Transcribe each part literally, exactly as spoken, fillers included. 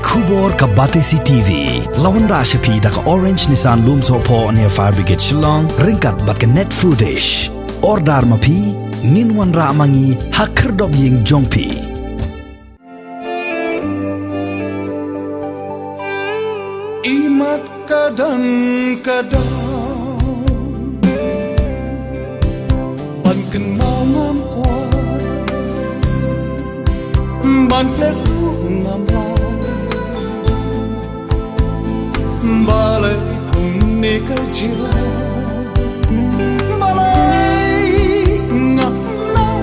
Khubor ka Batesi T V la wanrah sha phi da ka Orange Nissan Lumsohphoh near Fire Brigade Shillong ryngkat bad ka Net Foodish. Order ma phi, ngin wanrah ma ngi ha khyrdop ïing jong phi. Imat ka dang ka dang ban kynmaw ngam kwah, ban klet ruh ngam lah. Balei kumne ka jia? Balei ngam lah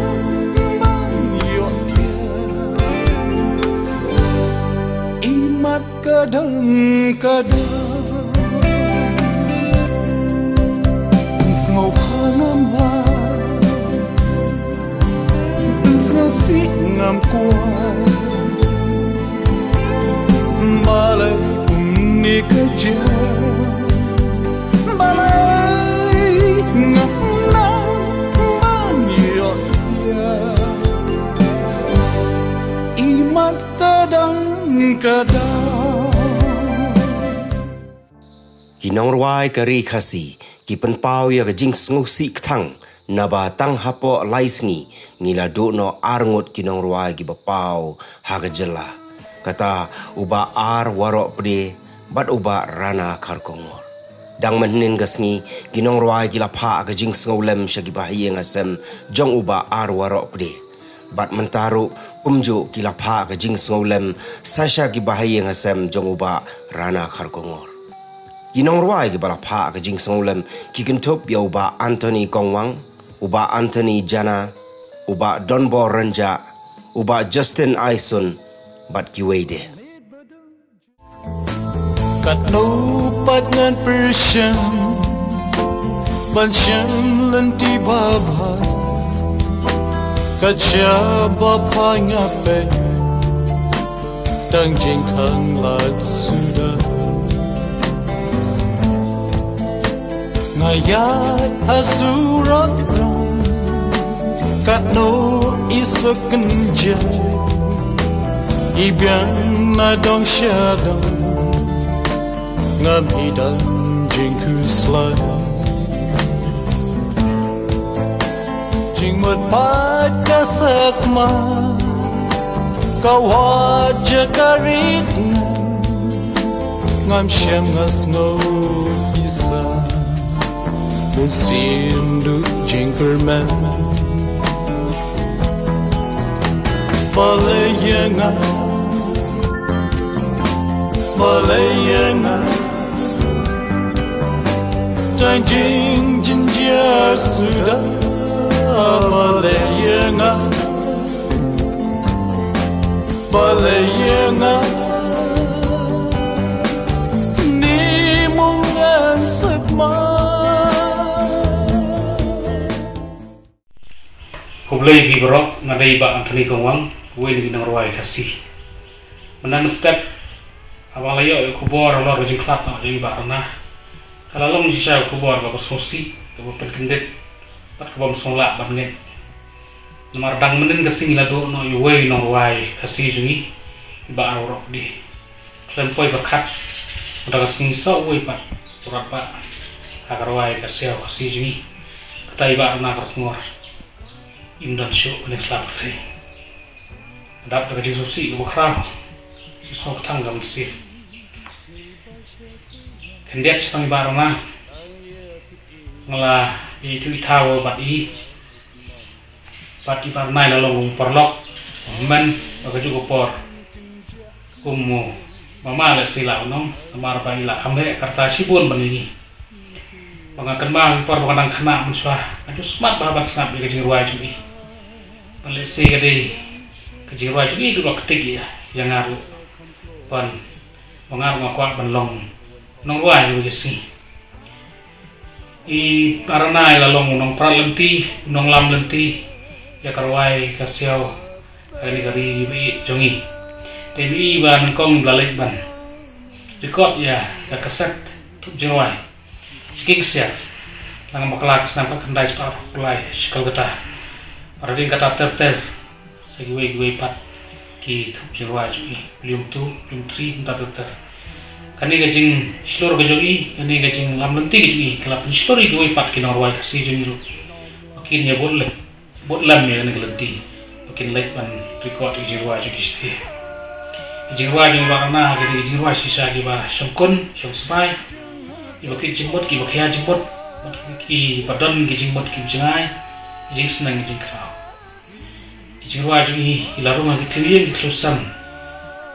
ban ïoh ïa? Imat ka dang ka dang sngewbha ngam lah, sngewsih ngam kwah. Balei kumne ka jia? Balei ngam lah ban ïoh ïa? Imat ka dang ka dang. Ki nongrwai ka ri Khasi ki pynpaw ïa ka jingsngewsih kthang naba tang hapoh lai sngi ngi la duh noh ar ngut ki nongrwai kiba paw ha ka jylla. Kata u Bah R. Warohpde bad u Bah Rana Kharkongor. Dang mynhynnin ka sngi ki nongrwai ki la phah ka jingsngewlem sha ki bahaïing hasem jong u Bah R. Warohpde. Bad mynta ruh kumjuh ki la phah ka jingsngewlem sa sha ki bahaïing hasem jong u Bah Rana Kharkongor. Ki nongrwai kiba la phah ka jingsngewlem ki kynthup ïa u Bah Anthony Kongwang, u Bah Anthony Jana, u Bah Donbor Rynjah, u Bah Justin Aison bad kiwei de. Katno pat ngan pyrshang ban shem lynti babha, kat shaba phai nga peit tang jingkhang lad suda. Nga ïaid ha surok rong, katno i suk kynjah, i biang na dong sha dong, ngam i dang jingkhuslai. Jingmut pat ka sakma, ka wad ja ka rit nga, ngam shem nga sngew pisa. Bun sien duh jingkyrmen. Balei ïa nga, balei ïa nga, tang jingjynjar suda. Balei ïa nga, balei ïa nga, ni mung ngan sakma. Khublei phi baroh, nga dei Bah Anthony Kongwang, uwei na ki nongrwai Khasi. Mynta mynstep, haba nga la ïoh ïa ka khubor halor ka jingkhlad noh jong i Bah Rana, ka la long shisha ka khubor kaba sngewsih, kaba pynkyndit bad kaba ym sngewlah ban ngeit. Namar dang mynhynnin ka sngi la duh noh ïa uwei u nongrwai Khasi jong ngi, i Bah R. Warohpde. Khlem poi ba khat, mynta ka sngi sa uwei pat u rangbah ha ka rwai ka siaw Khasi jong ngi, kata i Bah Rana Kharkongor. Im don shuh kane ka sla pyrthei. Dap da ka jingsngewsih kaba khraw, jingsngew kthang ka mynsiem. Khyndiat shaphang i Bah Rana, nga la ïa ithuh ithaw bad i. Bad i Bah Rana i la long u paralok, u hynmen, ha kajuh ka por. Kum u mama lehse lah ban ong, namar ba i la kham heh ka rta shibun ban ïa ngi. Ba nga kynmaw ki por ba nga dang khynnah mynshuwa, nga ju smat bha ban sngap ïa ka jingrwai jong i. Ban lehse ka dei ka jingrwai jong i kaba la ktik ïa, ïa nga ruh. Ban, ba nga ruh nga kwah ban long nongrwai ïa ka sngi. I Bah Rana i la long u nongprat lynti, u nonglam lynti ïa ka rwai ka siaw ha kane ka ri ba ïeit jong ngi. Te i ba nyngkong i ba la leit ban record ïa ka kaset tup jingrwai. Shiki ka siar, la ngam bakla ka snem khatkhyndai spah arphew lai shi Kolkata. Ba la dei kata ter ter sa kiwei kiwei pat. Ki thup jingrwai jong i, volume two, volume three, kumta ter ter. Kane ka jingshlur ka jong i, kane ka jinglam lynti ka jong i, ka la pynshlur ïa kiwei pat ki nongrwai Khasi jong i ruh. Ba kin ïa bud lem, bud lem ïa kane ka lynti. Ba kin leit ban record ïa ki jingrwai jong ki shatei. Ki jingrwai jong i Bah Rana, ki dei ki jingrwai shisha kiba shongkun, shongsmai. Kiba kit jingmut, kiba khia jingmut. Bad kiba don ki jingmut, ki jingaiñ, ki jingsneng, ki jingkhraw. Ki jingrwai jong i ki la rung ha ki thliew ïing ki thliew sem.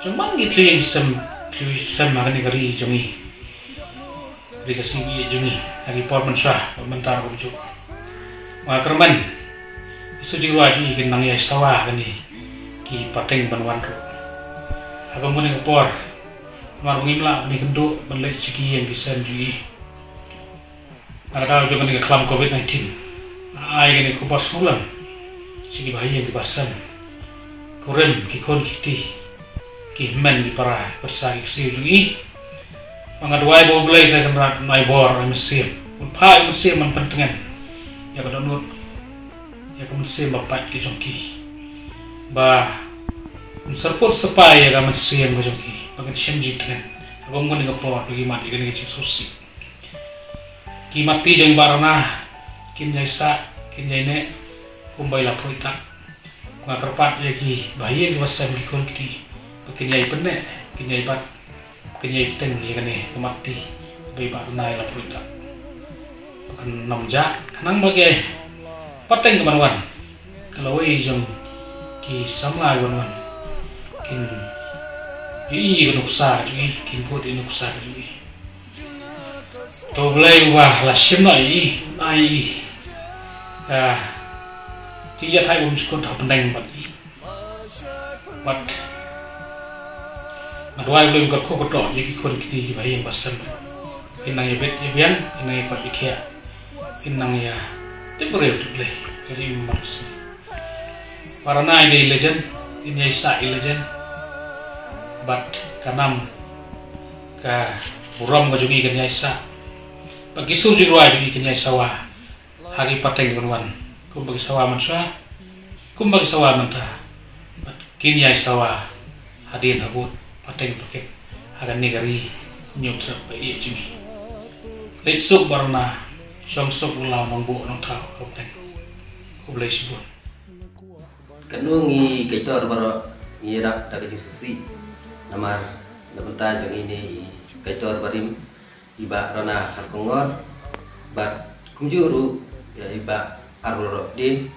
Jong man ki thliew ïing ki sem, thliew sem ha kane ka ri jong i. Ri Khasi jong i ha ki por mynshuwa bad mynta ruh kumjuh. Nga kyrmen ki sur jingrwai jong i kin nang ïai sawa ha kane ki pateng ban wan ruh. Ha kum kane ka por, namar ba ngim lah ban ïakynduh ban leit sha ki ïing ki sem jong i. Nga la daw jong kane ka khlam covid nineteen. Nga ai kane ka khubor sngewlem sha ki bahaïing ki basem, kurim, ki khun ki kti, ki hynmen ki para, ki pyrsa ki ksiew jong i. Ba nga duwai ba U Blei Trai Kynrad un ai bor, un ai mynsiem, un phah ïa u mynsiem ban pyntngen ïa ka dohnud, ïa ka mynsiem ba pait ka jong ki. Ba un syrpud syrpai ïa ka mynsiem ka jong ki, ba kin shem jingtngen ha kum kane ka por ba ki mad ïa kane ka jingsngewsih. Ki matti jong i Bah Rana kin ïai sah, kin ïai neh kumba i la pyrshah. Nga kyrpad ïa ki bahaïing ki basem, ki khun ki kti, ba kin ïai pynneh, kin ïai bat, kin ïai bteng ïa kane ka matti ba i Bah Rana i la pyrshah. Ba kan ym jah, khnang ba ka pateng ka ban wan, ka lawei jong ki samla ka ban wan, kin ïohi ïa ka nuksa ka jong i, kin bud ïa ka nuksa ka jong i. To U Blei uba la shim noh ïa i, un ai ïa i ka jingïathait bymjukut ha pdeng bad i. Bad nga duwai U Blei un kyrkhu kyrdoh ïa ki khun ki kti, ki bahaïing basem. Kin nang ïa bit ïa biang, kin nang ïa kot ïa khiah, kin nang ïa tip briew tip Blei. Ka jingmut. Bah Rana i dei i legend, in ïai sah i legend. Bad ka nam, ka burom ka jong i kan ïai sah. Bad ki sur jingrwai jong i kin ïai sawa ha ki pateng ban wan, kumba ki sawa mynshuwa, kumba ki sawa mynta. Bad kin ïai sawa hadien habud, pateng pakhet ha kane ka ri hynñiewtrep ba ïeit jong i. Leit suk Bah Rana, shong suk, u law nongbuh nongthaw ka pateng. Khublei shibun. Katno ngi kaitor baroh ngi ïadap da ka jingsngewsih. Namar na bynta jong ine i kaitor barim, i Bah Rana Kharkongor, bad kumjuh ruh ïa i Bah Arwah Rohde,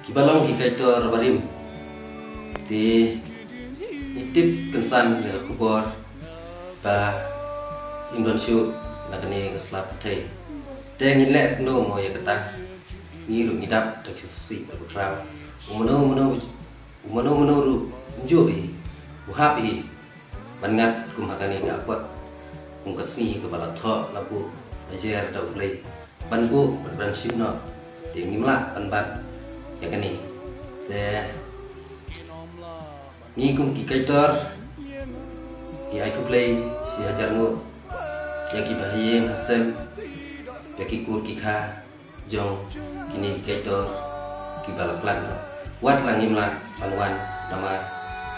kiba long ki kaitor barim. Te ngi tip kynsan ïa ka khubor ba im don shuh na kane ka sla pyrthei. Te ngin leh kumno mo ïa kata? Ngi ruh ngi dap da ka jingsngewsih kaba khraw. U mano mano, u mano mano ruh kumjuh hi, u hap hi ban ngat kum ha kane ka apot, kum ka sngi kaba la thoh la buh la jer da U Blei ban buh bad ban shim noh. Te ngim lah ban bat ïa kane. Te ngi kum ki kaitor ngi ai khublei shi hajar nguh ïa ki bahaïing hasem, ïa ki kur ki kha jong kine ki kaitor kiba la khlad noh. Wat la ngim lah ban wan namar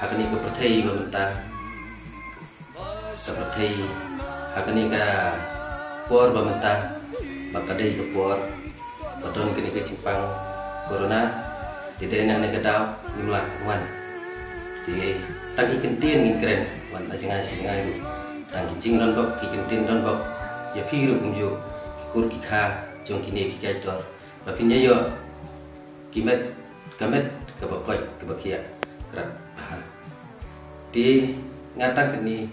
ha kane ka pyrthei ba mynta, ka pyrthei ha kane ka por ba mynta, ba ka dei ka por ba don kane ka jingpang corona. Te dei na kane ka daw ngim lah ban wan. Te tang ki kyntien ngin kren wan na jngai shi jngai ruh, tang ki jingdon bok, ki kyntien don bok ïa phi ruh kumjuh, ki kur ki kha jong kine ki kaitor, ba phin ïa ïoh ki met, ka met kaba koit kaba khiah. Krat bha. Te nga tang kane,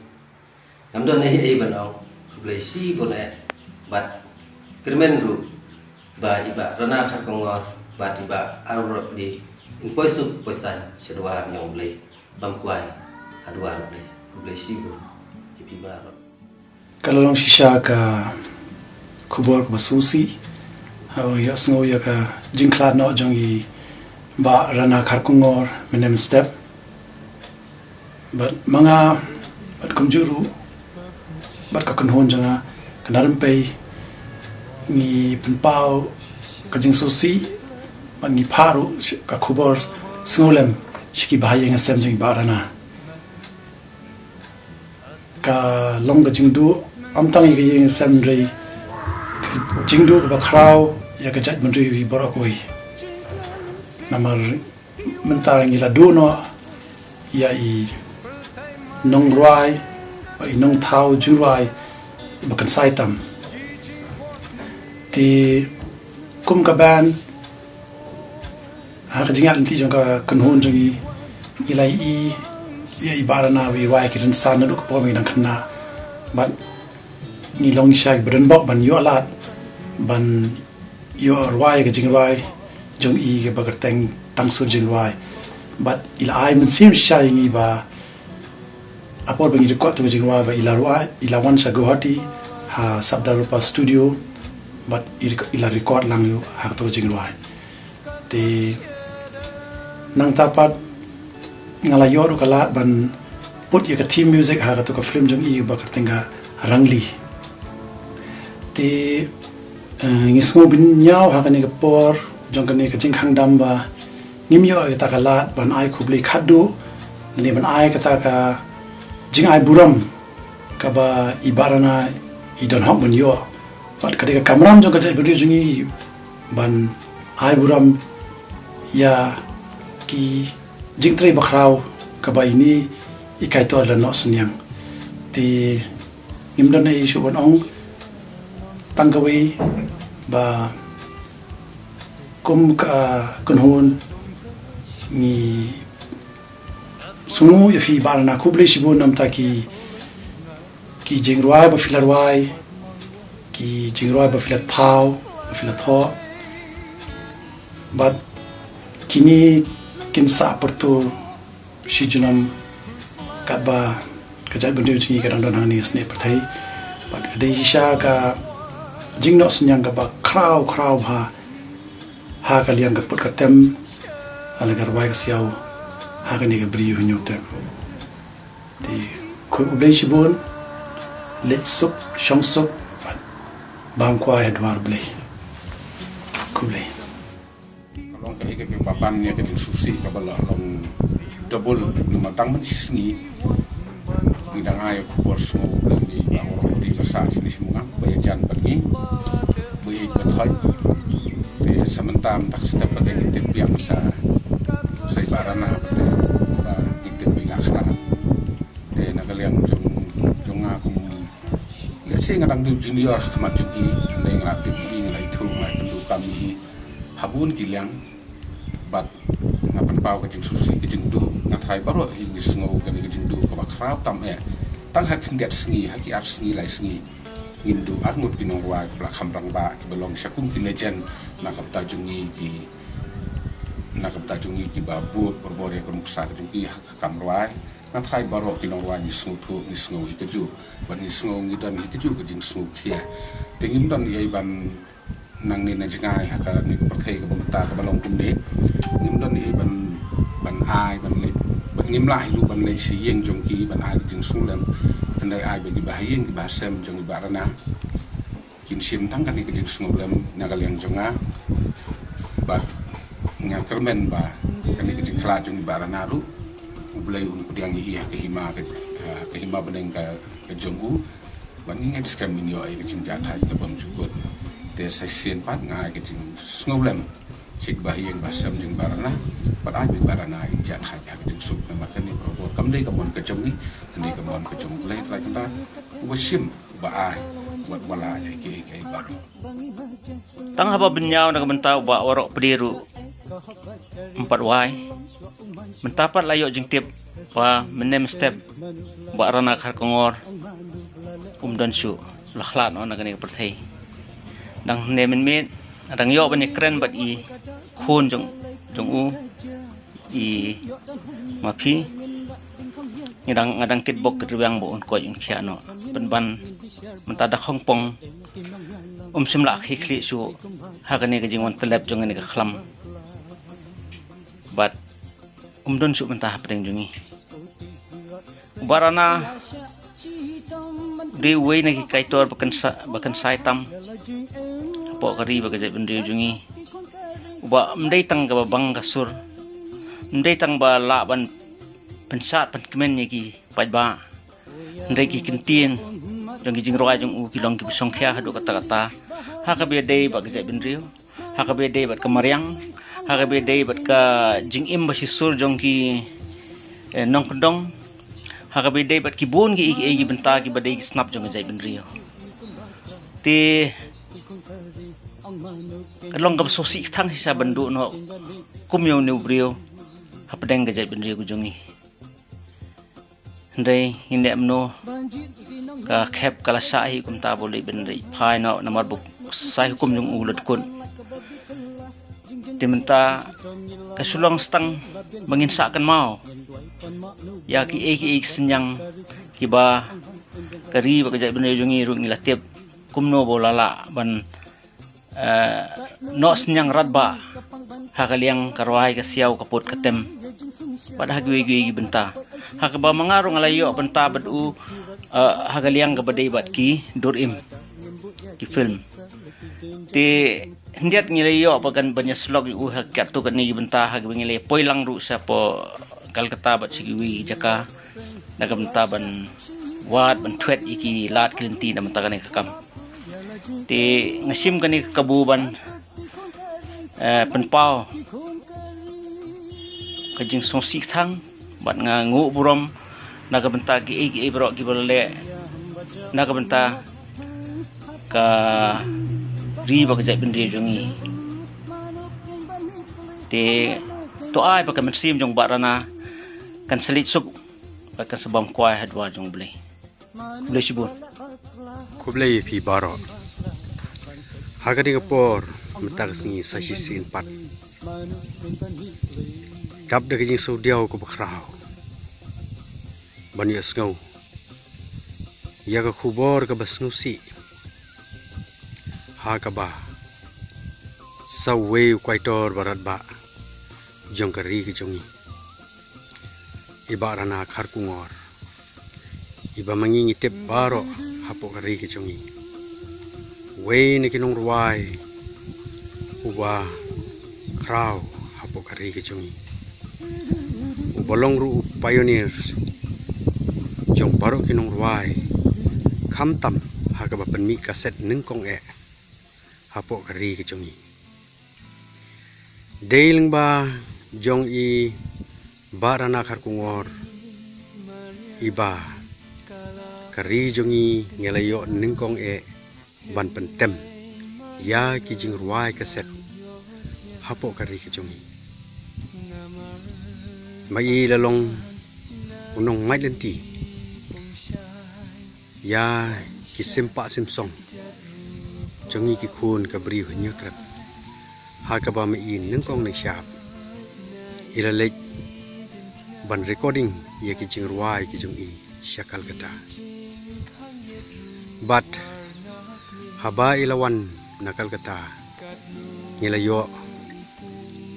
ngam don ei ei ban ong. Khublei shibun eh. Bad kyrmen ruh ba i Bah Rana Kharkongor bad i Bah Arwah Rohde in poi suk poi saiñ sha duwar jong U Blei, bam kwai ha duwar U Blei. Khublei shibun ïa phi baroh. Ka la long shisha ka khubor kaba sngewsih. Haba ngi ïohsngew ïa ka jingkhlad noh jong i Bah Rana Kharkongor mynne mynstep. Bad ma nga bad kumjuh ruh bad ka kynhun jong nga ka Na Rympei, ngi pynpaw ka jingsngewsih bad ngi phah ruh ka khubor sngewlem sha ki bahaïing hasem jong i Bah Rana. Ka long ka jingduh, ym tang ïa ka ïing hasem hynrei ka jingduh kaba khraw ïa ka jaitbynriew baroh kawei. Namar mynta ngi la duh noh ïa i nongrwai bad i nongthaw jingrwai ba kynsai tam. Te kum ka band, ha ka jingïaid lynti jong ka kynhun jong ngi, ngi la ïohi ïa i Bah Rana ba i rwai ki rynsan naduh ka por ba ngi dang khynnah. Bad ngi long shisha kiba donbok ban ïoh lad ban ïoh rwai ka jingrwai jong i kaba kyrteng Tang Sur Jingrwai. Bad i la ai mynsiem shisha ïa ngi ba ha por ba ngi record ïa ka jingrwai ba i la rwai, i la wan sha Guwahati ha Sapdarupa Studio bad i rec-, i la record lang ïa ka, ha kato ka jingrwai. Te nangta pat nga la ïoh ruh ka lad ban put ïa ka theme music ha kato ka film jong i ba kyrteng ka Rangli. Te, eh, ngi sngew bynñiaw ha kane ka por jong kane ka jingkhang dam ba ngim ïoh ïa kata ka lad ban ai khublei khatduh, lane ban ai kata ka jingai burom kaba i Bah Rana i don hok ban ïoh. Bad ka dei ka kamram jong ka jaitbynriew jong ngi ban ai burom ïa ki jingtrei bakhraw kaba ine i Kaitor i la noh synñiang. Te ngim don ei shuh ban ong, tang kawei ba kum ka kynhun ngi sngew ïa phi Bah Rana, khublei shibun namar ki, ki jingrwai ba phi la rwai, ki jingrwai ba phi la thaw, ba phi la thoh. Bad kine kin sa pyrto shi junom katba ka jaitbynriew jong ngi ka dang don hangne ha snieh pyrthei. Bad ka dei shisha ka jingnoh synñiang kaba khraw khraw bha ha ka liang ka put ka tem, ha la ka rwai ka siaw ha kane ka bri u Hynñiewtrep. Te khublei shibun, leit suk shong suk bad bam kwai ha dwar Blei. Khublei. Ka long kaei ka, ka ban ïa ka jingsngewsih kaba la long double namar tang mynshisngi ngi dang ai khubor sngew lem ïa i Bah Waroh Pdir ba sah shane sha Mawngam ba ïajan bad ngi, ba ïeit ba thoh. Te sa mynta mynta ka step pat ngi tip biang sa, sa i Bah Rana pat ba ngi tip ba i la khlad. Te na ka liang jong, jong nga kum lehse nga dang dei u junior ha khmat jong i, hynrei nga la tip ïa i, nga la ithuh, nga la ïakynduh kam ïa i ha bun ki liang. Bad nga pynpaw ka jingsngewsih, ka jingduh, nga tharai baroh hi ngi sngew kane ka jingduh kaba khraw tam eh. Tang ha khyndiat sngi, ha ki ar sngi lai sngi, ngim duh arngut ki nongrwai kiba la kham rangbah, kiba long shisha kum ki legend na ka bynta jong ngi ki, na ka bynta jong ngi kiba bud borbor ïa ka nuksa ka jong ki ha ka kam rwai. Nga tharai baroh ki nongrwai ngi sngewthuh, ngi sngew hi kajuh, bad ngi sngew ngi don hi kajuh ka jingsngewkhia. Te ngim don ei ban nangne na jngai ha kane ka pyrthei kaba mynta kaba long kumne. Ngim don ei ban, ban ai, ban leit, bad ngim lah hi ruh ban leit sha ïing jong ki ban ai ka jingsngewlem. Hynrei ai ba ki bahaïing ki bahasem jong i Bah Rana kin shim tang kane ka jingsngewlem na ka liang jong nga. Bad nga kyrmen ba kane ka jingkhlad jong i Bah Rana ruh U Blei un pdiang ïa i ha ka hima ka, ha ka hima bneng ka, ka jong u. Bad ngi ngeit skhem in ïoh ïa ka jingjahthait ka bymjukut. Te sa shisien pat nga ai ka jingsngewlem sha ki bahaïing bahasem jong i Bah Rana, bad ai ba i Bah Rana in jahthait ha ka jingsuk namar kane barabor kam dei ka mon ka jong ngi, kane ka mon ka jong U Blei Trai kynrad uba shim, uba ai, bad uba lah ïa kiei kiei baroh. Tang haba bynñiaw na ka bynta u Bah Waroh Pdir ruh ym pat wai. Mynta pat la ïoh jingtip ba mynne mynstep u Bah Rana Kharkongor um don shuh, la khlad noh na kane ka pyrthei. Dang hynne mynmiet nga dang ïoh ban ïakren bad i khun jong, jong u, i ma phi. Nga dang, nga dang kitbok kitrwiang ba un koit un khiah noh. Pynban mynta da khongpong um shym lah khie khlieh shuh ha kane ka jingwan tyllep jong kane ka khlam. Bad um don shuh mynta hapdeng jong ngi. U Bah Rana u dei uwei na ki kaitor ba kynsa, ba kynsai tam hapoh ka ri bad ka jaitbynriew jong ngi. Uba ym dei tang kaba bang ka sur, Ym dei tang ba lah ban pynshad pynkmen ïa ki paidbah, hynrei ki kyntien jong ki jingrwai jong u ki long kiba shongkhia haduh katta katta. Ha kaba ïadei bad ka jaitbynriew, ha kaba ïadei bad ka mariang, ha kaba ïadei bad ka jingim ba shisur jong ki, eh, nongkyndong, ha kaba ïadei bad ki bun ki, ki, ki bynta kiba dei ki snap jong ka jaitbynriew. Te ka long kaba sngewsih kthang shisha ban duh noh kum ïa une u briew hapdeng ka jaitbynriew ka jong ngi. Hynrei ngin leh kumno, ka khep ka la shah hi, kumta ba u leit ban leit phai noh namar ba u ksai hukum jong u la dkut. Te mynta ka shu long tang ba ngin sah kynmaw ïa kiei kiei ki synñiang kiba ka ri bad ka jaitbynriew jong ngi ruh ngi la tip kumno ba u la lah ban, eh, noh synñiang radbah ha ka liang ka rwai ka siaw, ka pud ka tem bad ha kiwei kiwei ki bynta. Ha kaba ma nga ruh nga la ïoh bynta bad u, eh, ha ka liang kaba dei bad ki dur im, ki film. Te hyndiat ngi la ïoh ba kan ban ïasyllok ïa u ha katto katne ki bynta, ha kaba ngi la poi lang ruh sha poh Calcutta bad sha kiwei ki jaka na ka bynta ban wad ban thwet ïa ki lad ki lynti na ka bynta kane ka kam. Te nga shim kane ka kabu ban, eh, pynpaw ka jingsngewsih kthang bad nga nguh burom na ka bynta kiei kiei baroh kiba la leh na ka bynta ka ri bad ka jaitbynriew jong ngi. Te to ai ba ka mynsiem jong Bah Rana kan sa leit suk bad kan sa bam kwai ha duwar jong U Blei. Khublei shibun. Khublei ïa phi baroh. Ha kane ka por mynta ka sngi sa shisien pat, dap da ka jingsngewdiaw kaba khraw ban ïohsngew ïa ka khubor kaba sngewsih, ha kaba sa uwei u koitor ba radbah jong ka ri ka jong ngi, i Bah Rana Kharkongor, iba ma ngi ngi tip baroh hapoh ka ri ka jong ngi, uwei na ki nongrwai uba khraw hapoh ka ri ka jong ngi, uba long ruh u pioneer jong baroh ki nongrwai, khamtam ha kaba pynmih kaset nyngkong eh hapoh ka ri ka jong ngi. Dei lyngba jong i Bah Rana Kharkongor iba ka ri jong ngi ngi la ïoh nyngkong eh ban pyntem ïa ki jingrwai kaset hapoh ka ri ka jong ngi. Ma i la long u nongmait lynti ïa ki simpah simsong jong ngi ki khun ka Bri u Hynñiewtrep, ha kaba ma i nyngkong nyngshap i la leit ban recording ïa ki jingrwai ki jong i sha Calcutta. Bad haba i la wan na Calcutta, ngi la ïoh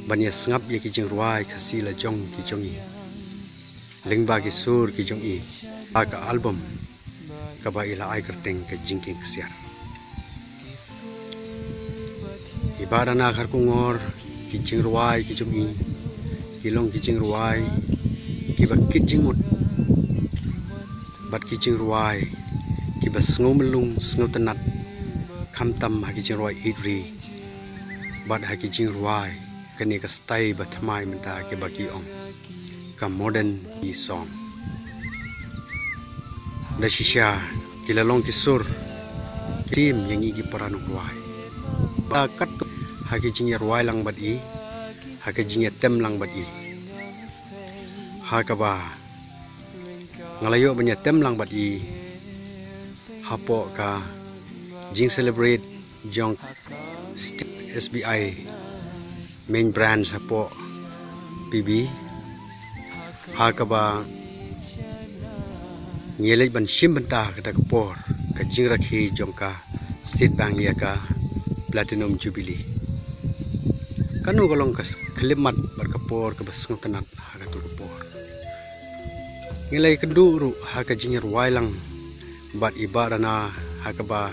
ban ïa sngap ïa ki jingrwai Khasi la jong ki jong i, lyngba ki sur ki jong i, ha ka album kaba i la ai kyrteng Ka Jingkieng Ksiar. I Bah Rana Kharkongor, ki jingrwai ki jong i ki long ki jingrwai kiba kit jingmut bad ki jingrwai kiba sngew myllung, sngew tynnat, khamtam ha ki jingrwai ïeit ri bad ha ki jingrwai kane ka style ba thymmai mynta kiba ki ong ka modern song. Da shisha ki la long ki sur, ki tim ïa ngi ki para nongrwai. Ba katto ha ki jingïarwai lang bad i, ha ki jingïatem lang bad i, ha kaba nga la ïoh ban ïatem lang bad i hapoh ka jing celebrate jong State S B I main branch hapoh P B, ha kaba ngi leit ban shim bynta kata ka por ka jingrakhe jong ka State Bank ïa ka Platinum Jubilee. Kano ka long ka khyllipmat bad ka por kaba sngewtynnat ha katu ka por. Ngi la ïakynduh ruh ha ka jingïarwai lang bad i Bah Rana ha kaba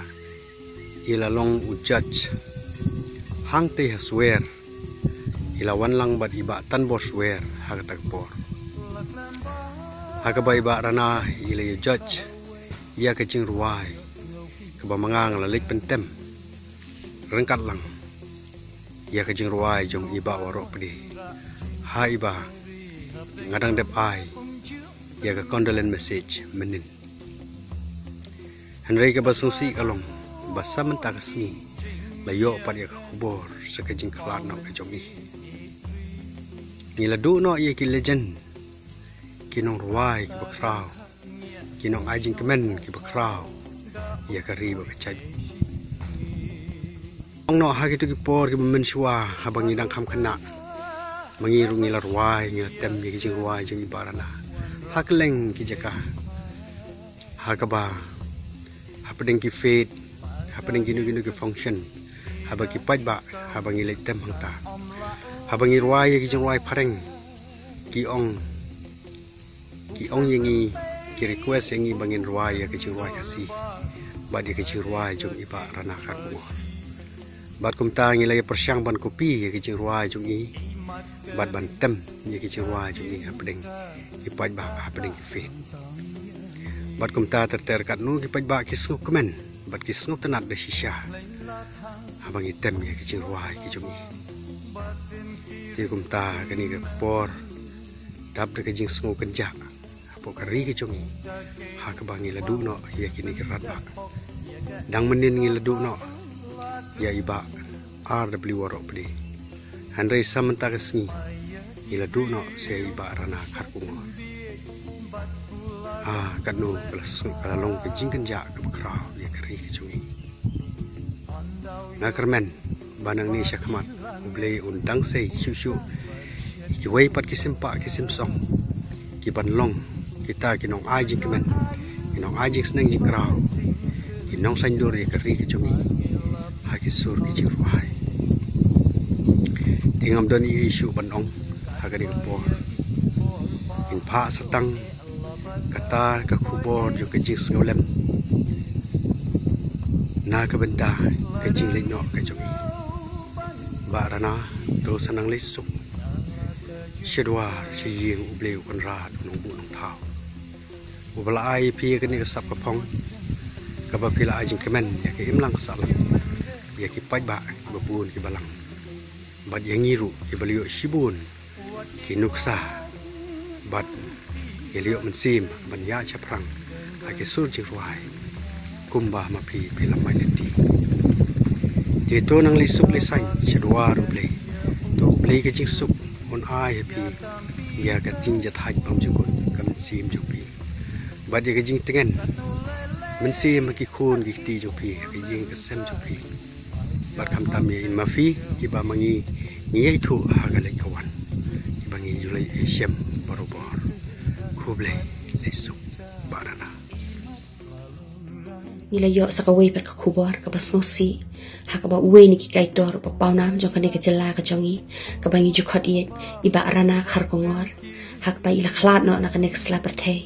i la long u judge hangtei ha Swer, I la wan lang bad i Bah Tanbor Swer ha kata ka por. Ha kaba i Bah Rana i la ïa judge ïa ka jingrwai kaba ma nga nga la leit pyntem ryngkat lang ïa ka jingrwai jong i Bah Waroh Pde. Ha i ba nga dang dep ai ïa ka condolence message mynnin. Hynrei kaba sngewsih ka long ba sa mynta ka sngi la ïoh pat ïa ka khubor sa ka jingkhlad noh ka jong i. Ngi la duh noh ïa ki legend, ki nongrwai kiba khraw, ki nongai jingkmen kiba khraw ïa ka ri bad ka jaid. Ong noh ha kito ki por kiba mynshuwa haba ngi dang kham khynnah, ma ngi ruh ngi la rwai, ngi la tem ïa ki jingrwai jong i Bah Rana ha kylleng ki jaka. Ha kaba hapdeng ki fete, hapdeng kino kino ki function, haba ki paidbah, haba ngi leit tem hangta, haba ngi rwai ïa ki jingrwai phareng, ki ong, ki ong ïa ngi, ki request ïa ngi ba ngin rwai ïa ki jingrwai Khasi bad ïa ki jingrwai jong i Bah Rana Kharkongor. Bad kumta ngi la ïa pyrshang ban copy ïa ki jingrwai jong i bad ban tem ïa ki jingrwai jong i hapdeng ki paidbah, hapdeng ki fete. Bad kumta ter ter katno ki paidbah ki sngewkmen bad ki sngewtynnad da shisha haba ngi tem ïa ki jingrwai ki jong i. Te kumta kane ka por, dap da ka jingsngew kynjah hapoh ka ri ka jong i, ha kaba ngi la duh noh ïa kine ki rangbah. Dang mynnin ngi la duh noh ïa i Bah R W Waroh Pde, hynrei sa mynta ka sngi ngi la duh noh sa ïa i Bah Rana Kharkongor. Ah, katno ka la sng-, ka la long ka jingkynjah kaba khraw ïa ka ri ka jong i. Nga kyrmen ba nangne shakhmat U Blei un dang sei shuh shuh ïa kiwei pat ki sympa ki symsong, ki ban long kita ki nongai jingkmen, ki nongai jingsneng jingkraw, ki nongsaindur ïa ka ri ka jong i ha ki sur ki jingrwai. Te ngam don ei ei shuh ban ong ha kane ka por. Ngin phah sa tang kata ka khubor jong ka jingsngewlem na ka bynta ka jingleit noh ka jong i. Bah Rana, to sa nang leit suk sha dwar sha ïing U Blei U Kynrad U Nongbuh Nongthaw, uba la ai ïa phi ïa kane ka sap ka phong, kaba phi la ai jingkmen ïa ka imlang ka sahlang, ïa ki paidbah kiba bun kiba lang, bad ïa ngi ruh kiba la ïoh shibun ki nuksa, bad ngi la ïoh mynsiem ban ïaid shaphrang ha ki sur jingrwai kumba ma phi phi la mih lynti. Te to nang leit suk leit saiñ sha dwar U Blei. To U Blei ka jingsuk un ai ha phi ïa ka jingjahthait bymjukut ka mynsiem jong phi, bad ïa ka jingtngen mynsiem ha ki khun ki kti jong phi, ha ka ïing ka sem jong phi. Bad khamtam ïa i ma phi, iba ma ngi ngi ïaithuh ha ka leit ka wan, iba ngi ju leit ïashem barobor. Khublei, leit suk Bah Rana. Ngi la ïoh sa kawei pat ka khubor kaba sngewsih, ha kaba uwei na ki kaitor ba pawnam jong kane ka jylla ka jong ngi, kaba ngi ju khot ïa i Bah Rana Kharkongor, ha kaba i la khlad noh na kane ka sla pyrthei.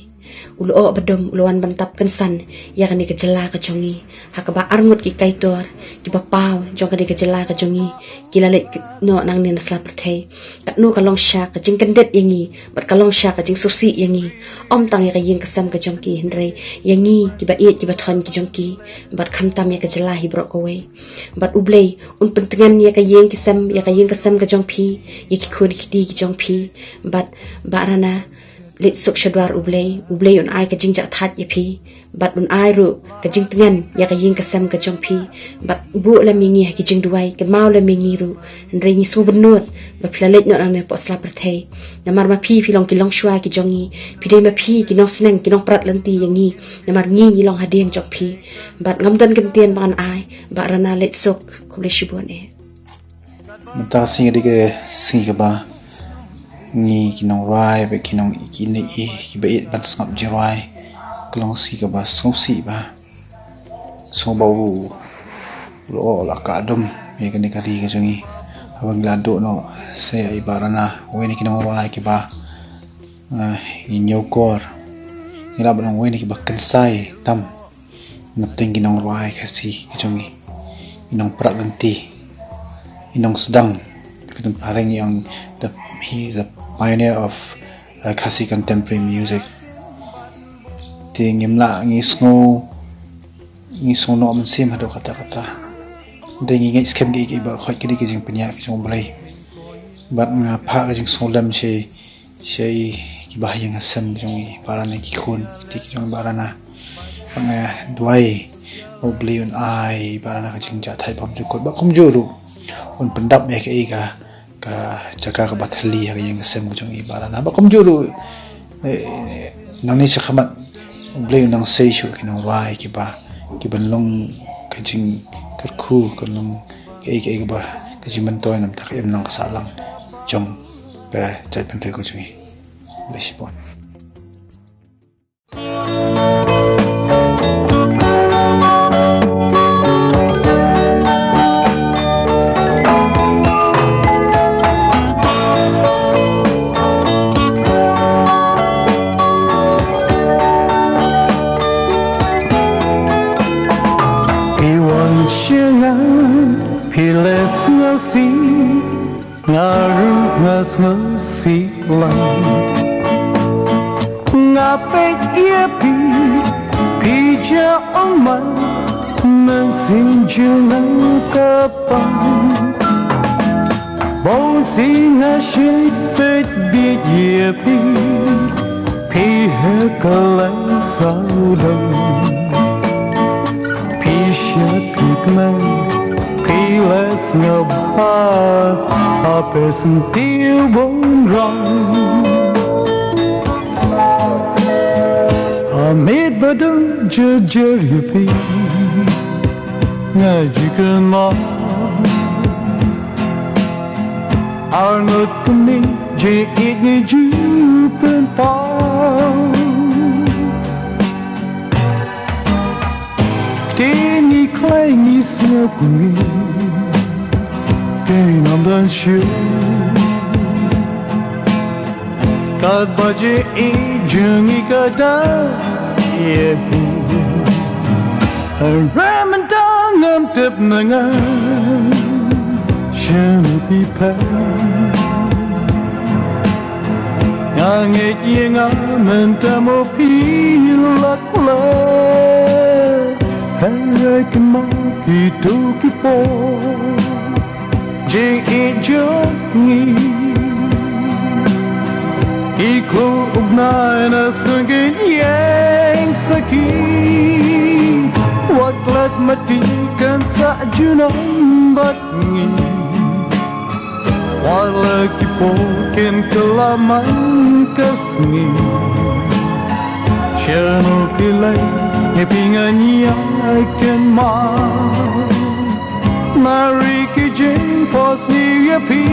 U la oh ba dum, u la wan ban tap kynsan ïa kane ka jylla ka jong ngi, ha kaba arngut ki kaitor kiba paw jong kane ka jylla ka jong ngi ki la leit noh nangne na sla pyrthei. Katno ka long sha ka jingkyndit ïa ngi, bad ka long sha ka jingsngewsih ïa ngi, ym tang ïa ka ïing ka sem ka jong ki, hynrei ïa ngi kiba ïeit kiba thoiñ ki jong ki, bad khamtam ïa ka jylla hi baroh kawei. Bad U Blei un pyntngen ïa ka ïing ka sem, ïa ka ïing ka sem ka jong phi, ïa ki khun ki kti ki jong phi. Bad Bah Rana, leit suk sha dwar U Blei, U Blei un ai ka jingjahthait ïa phi, bad un ai ruh ka jingtngen ïa ka ïing ka sem ka jong phi, bad buh lem ïa ngi ha ki jingduwai, kynmaw lem ïa ngi ruh. Hynrei ngi sngewbynnud ba phi la leit noh nangne hapoh sla pyrthei. Namar ma phi phi long ki longshuwa ki jong ngi, phi dei ma phi ki nongsneng ki nongprat lynti ïa ngi, namar ngi ngi long hadien jong phi. Bad ngam don kyntien ba ngan ai, Bah Rana leit suk, khublei shibun eh. Mynta ka sngi ka dei ka sngi kaba ngi ki nongrwai bad ki nong, ki nongïeit, kiba ïeit ban sngap jingrwai, ka long ka sngi kaba sngewsih bha. Sngewbha u, u la oh, u la kah dum ïa kane ka ri ka jong ngi, haba ngi la duh noh sa ïa i Bah Rana, uwei na ki nongrwai kiba, eh, ngi ñiewkor. Ngi lah ban ong uwei na kiba kynsai tam na pdeng ki nongrwai Khasi ki jong ngi, ki nongprat lynti, ki nongsdang, Kynthei Phareng ïong, the, he is a pioneer of uh, Khasi contemporary music. Te ngim lah ngi sngew, ngi sngew noh mynsiem haduh katta katta. Te ngi ngeit skhem ki ki ba khot ki dei ki jingpynïaid ki jong U Blei. Bad nga phah ka jingsngewlem shi shi kiba ha ïing ha sem jong i ba rana ki khun, ki jong i ba rana. Bad nga duwai U Blei un ai ba rana ka jingjahthait bymjukut. Bad kumjuh ruh un pyndap ïa ka i ka ka jaka kaba thylli ha ka ïing ka sem ka jong i ba rana. Bad kumjuh ruh, eh, nangne shakhmat U Blei un nang sei shuh ki nongrwai kiba, kiba long ka jingkyrkhu, ka long ka i ka i kaba ka jingmyntoi namar ka im lang ka sah lang jong ka jaitbynriew ka jong i. Bless you, boy. Phi wan sha nga, phi leh sngewsih, nga ruh nga sngewsih lang. Nga peit ïa phi, phi jia ummat, mynsiem jong nga ka pang. Bun sien nga shait peit bieit ïa phi, phi ha ka lei sawdong. Phi shait peit me, phi leh sngewbha, ha pyrthei bun rang. Ha miet ba dang jynjar ïa phi, nga ju kynmaw. Arngut kumne jingïeit ngi ju pynpaw. Ktien ngi khlaiñ ngi sngewbha ngi, ktien ym don shuh. Katba jingïeit jong ngi ka dang ïa hi. Hynrei mynta ngam tip na nga shano phi peit. Nga ngeit ïa nga mynta mo phi la klet. Hynrei kynmaw kito ki por jingïeit jong ngi. Ki khlur u bnai na sngewbha ïeng sakhi. Wat klet mati kan sa junom bad ngi. Wat la ki por kin kylla man ka sngi. Shano phi leit, ngi phi nga ñiah kynmaw. Na ri ki jingphohsniew ïa phi.